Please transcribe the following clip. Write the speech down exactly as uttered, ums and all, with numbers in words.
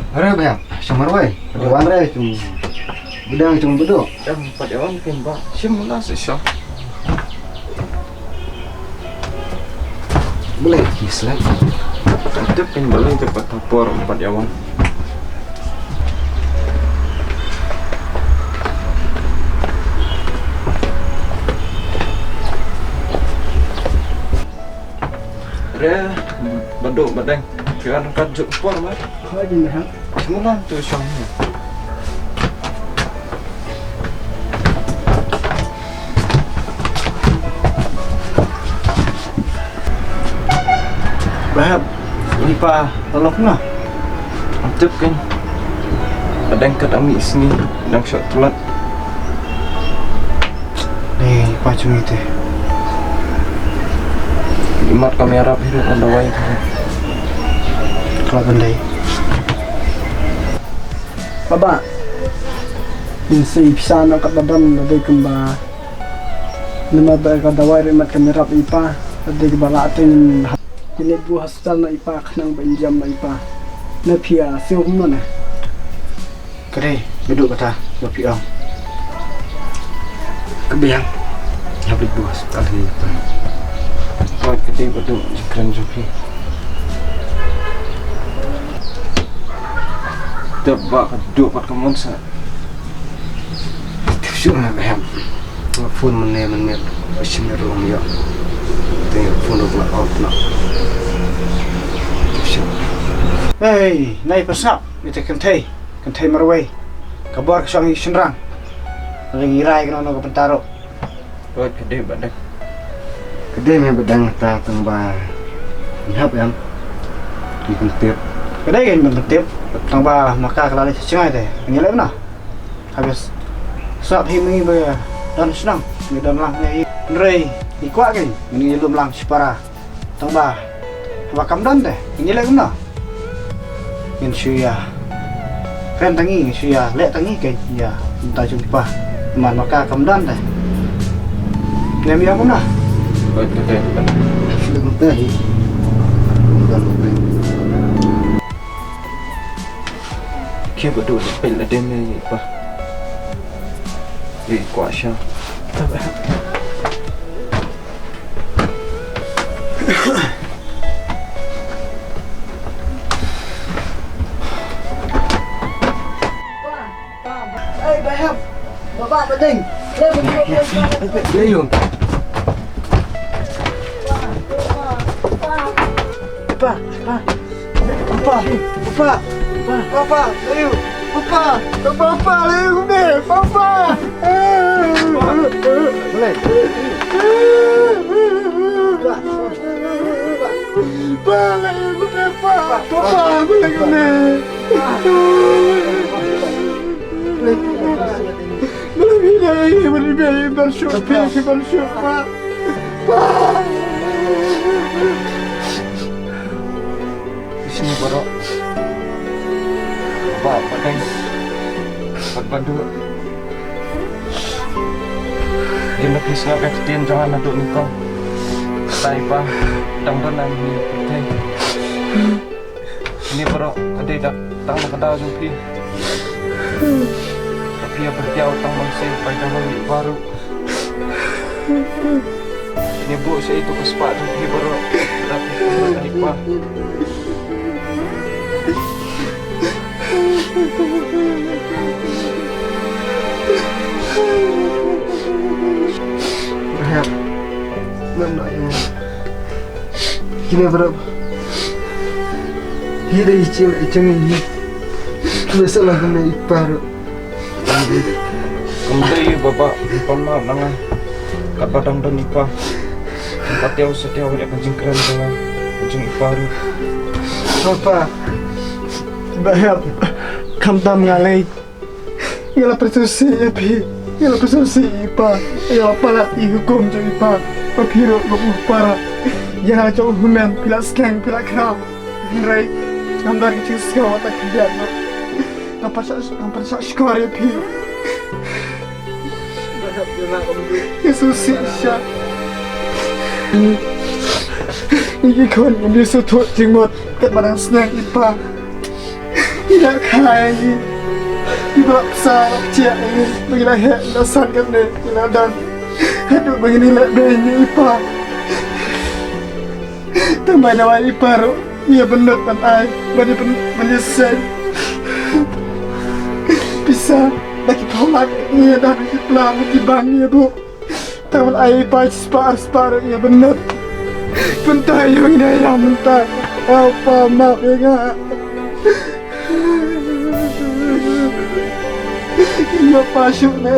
Hare bhai, shamar bhai. Padiawan re, cung bedang cung bedu. Em, padiawan kin ba. Shim mula se sha. Boleh kislan. Tip kin boleh tip patapor padiawan. Re, bedu bedang. Kian kat juk por ma. Hoi din ha. Mulan tu shong. Bahap, ipa lolok na. Antep kan. Adang kat ami sini dang shot tulat. Ni pa cumi te. Imat kamera biru on dawai. Kalau bendai. Baba. Din si pisa no kat badan dei kumba. Nama ba ka dawai ri mat kamera ipa dei kumba la teng. Ini bu hospital na ipa khnang ba injam na ipa. Na pia siu kumno na. Ka dei, ba duk kata, ba phi ong. Ka biang. Hap rit bos, ka dei. Ka dei ba duk, jingkren jong phi. Tep ba ka duk pat ka mon sa. Tep shu na ba hem. Phone man ne man ne, ba shim ne rong ya. Te phone ro ba out na. Tep shu. Hey, nai pasap, ite kan thei. Kan thei marwei. Ka bor ka shong i shynrang. Ring i rai ka nono ka bynta ruh. Oi, ka dei ba dang. Ka dei me ba dang ta tang ba. Hap em. Ki kan tip. Ka dei kan ban tip. Tang ba maka ka la leh chingai te. Ngi leh na. Habis. Sap hi mi ba don shnong. Mi don lang ngi. Rei. I kwah kan. Ngi lum lang shipara. Tang ba. Ba kam don te. Ngi leh kumno. Ngin shu ïa. Ren tangi, ngin shu ïa. Leh tangi ke ïa. Nta jumpa. Man maka kam don te. Nem ïa kumno. Baik, baik, baik. Shu kumta hi. Kumta hi. Ke bedu le pel adem ne pa. Ye kwa sha. Hey, Baham. Baba, Badeng. Leo, leo, leo. Leo. Pa, pa. Pa, pa. Pa, pa. Leo. Pa, pa. Pa, pa. Leo, ne. Pa, pa. Boleh. Pa, leo, ne. Pa, pa. Pa, pa. Boleh, ne. Boleh, ne. Boleh, ne. Boleh, ne. Boleh, ne. Boleh, ne. Boleh, ne. Sini baroh. Ba, ba dang. Ba, ba duk. Kin ba phi sngap ïa ka ktien jong nga naduh nyngkong. Katai ba dang don ha ine i pyrthei. Ine baroh ka dei da tang na ka daw jong phi. Ka phi ïa pyrtiaw tang ban sngewbha ïa baroh. Ngi buh sha ito ka spah jong phi baroh. Da phi pynlong ïa i pa. Hep. Ngam noh ïa nga. Kine baroh. Hi dei i chim i chim i. Kine sa la kine i pa ruh. Kum dei ba ba, ban map na nga. Katba dang don i pa. Patiaw satiaw ïa ka jingkren jong nga. Ka jong i pa ruh. Papa. Ba hep. Khamtam nga lei. Nga la pyrshah ïa phi. Nga la pyrshah ïa i pa. Nga la palat ïa i hukum jong i pa. Ba phi ruh ba u para. Ïa nga jong u hynmen phi la skeng phi la khraw. Hynrei ngam don ka jingsngew wat la khyndiat noh. Ngam pyrshah, ngam pyrshah shkor ïa phi. Ïa sngewsih sha. Ïa ki khun ngim ïa sngewthuh jingmut katba dang sneng i pa. Ïa kai ngi. Ki ba psa ïa ngi ba ngi la heh la san katne ngi la don. Haduh ba ngi la beiñ ïa i pa. Tang ba ïa i pa ruh ïa bynnud ban ai ban ïa bynnud ban ïa seng. Pisa ba ki phaw lak ïa don ki pla ba ki bang ïa buh. Tang ban ai i pa spah spah ruh ïa bynnud. Pynta ïa ngi na ïa mynta. Au pa map ïa nga. Ïa pa shuh ne.